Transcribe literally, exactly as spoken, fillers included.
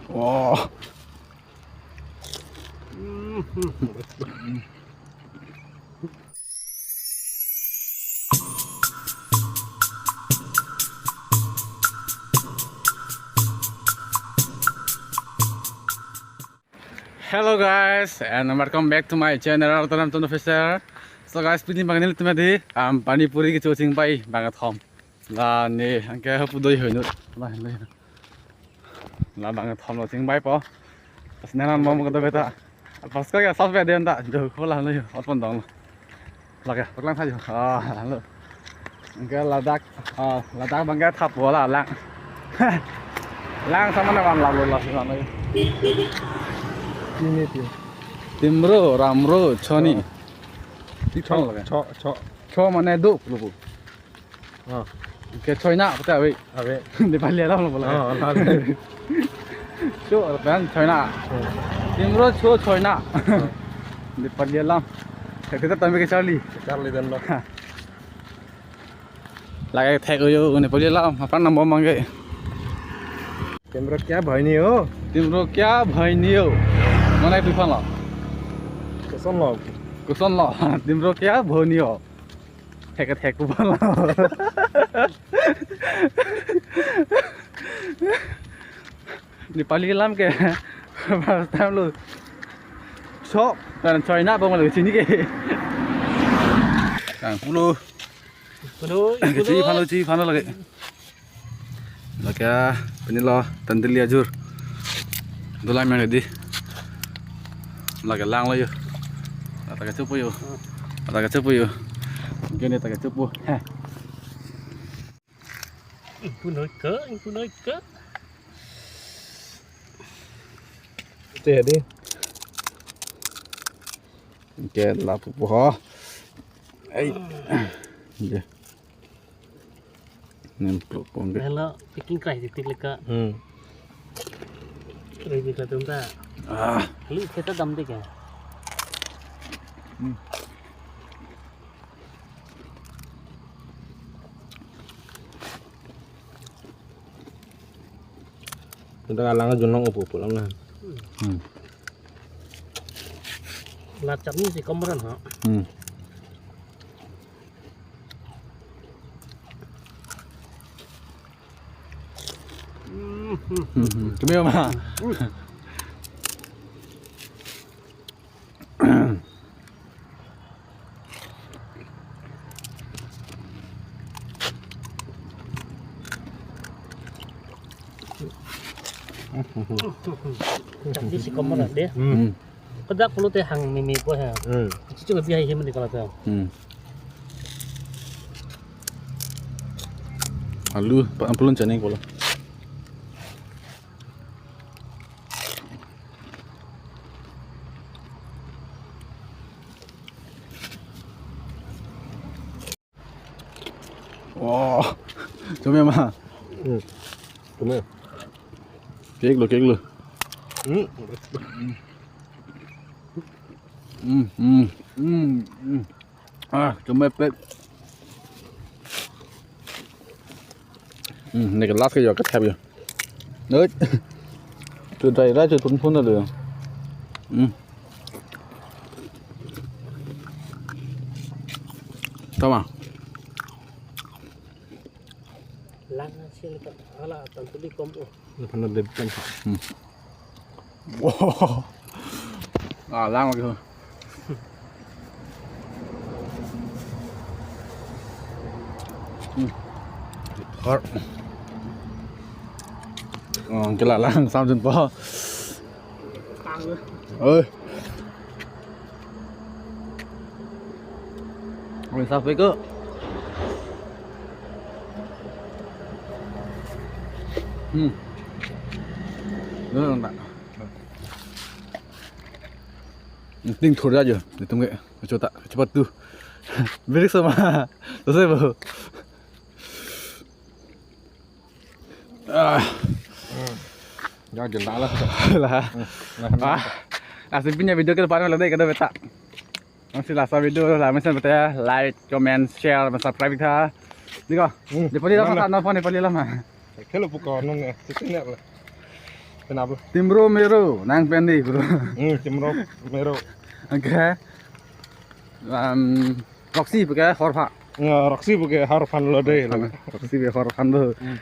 Oh. Hello guys, and welcome back to my channel, Altaram Tun Official. So guys, pini bang nelitum adi, um, pani puri kecho chingpai bangkethom. La ne, anke hapu doi hoinut. La ne. La bangkethom lo chingpaipo. Pas nenan mom kedo beta. Pas ko ya sas be den ta. Jo ko la lo yo. Ot pon dong lo. Lake, paklang sajo. Ah, lo. Anke ladak, ah, ladak bangke thap bola lang. Lang sama na wan lalo la sila lo. Ini tim. Timro, Ramro, Choni. Di thong lake. Cho, cho. Cho mane do lo bu. Ah. Ke choina pute ave. Ave. Di pali alam lo bola. Ah, la. Cho, pen choina. Hmm. Timro cho choina. Hmm. Di pali alam. Kita tame ke Charlie. Charlie dan lo. Lake thek yo, ne pali alam. Apa nam bom mangke? Timro kya bhai ni ho? Timro kya bhai ni ho? Mana itu fan lo? Koson lo? Koson lo? Timro kya bhai ni ho? Thek thek tu bala. Di pali alam ke. First time lo. Sok, kan choina bang lo chini ke. Kan pulo. Pulo, kechi pulo. Phan lo, kechi phan lo lake. Lake, pini lo, tandili ajur. Dolang yang di. Lake lang lo yo. Lata kecho po yo. Lata kecho po yo. Gini ta kecho po. Heh. Ingpun noi ke, ingpun noi ke. Oke, di. Oke, lapu po ho. Ei. Oke. Nem pro pong ke. Hello, picking cry titik leka. Hmm. Ready ka tum ta. Ah. Lu kita dam dek ya. Hmm. Kita kalang junong upu pulang na. Hmm. La chutney si komoran ha. Hmm. Hmm, hmm. Hmm, hmm. Kami apa? Hmm. Jadi si komoran deh. Hmm. Kedak pulote hang mimi po ha. Hmm. Chichu bi hai him ni kala ta. Hmm. Alu, pa ampulun chane kola. Oh, chome ma. Hmm. Chome. Kek lo, kek lo. Hmm. Hmm, hmm, hmm, hmm. Ah, chome pet. Hmm, ne ke last ke yo ke thap yo. Noi. Tu dai ra tu phun phun lo. Hmm. Tama. Lang hasil ka ala tantuli kom o. Ano pano dep kan. Hmm. Wow. Ah, lang lagi. Hmm. Har. Oh, kila lang samjun po. Oi. Oi, sap ko. Hmm. Lo nang ta. Ting thur ja jo, itum ke, kecho ta, kecho patu. Birik sama. Selesai, Bu. Ah. Hmm. Ya, jelas lah. Lah. Hmm. Nah, ah. Nah, si pini video ke depan lagi kada beta. Masih lasa video la mesen beta like, comment, share, subscribe ta. Diko. Hmm. Di pali lama. Mana? Kan phone di pali lama. Kelo buka nung ya, sini lah. Timro mero nang pen di bro. Hmm, timro mero. Oke. Um, Roxy pakai horpa. Ya, Roxy pakai horpan lo deh. Roxy pakai horpan lo. Hmm.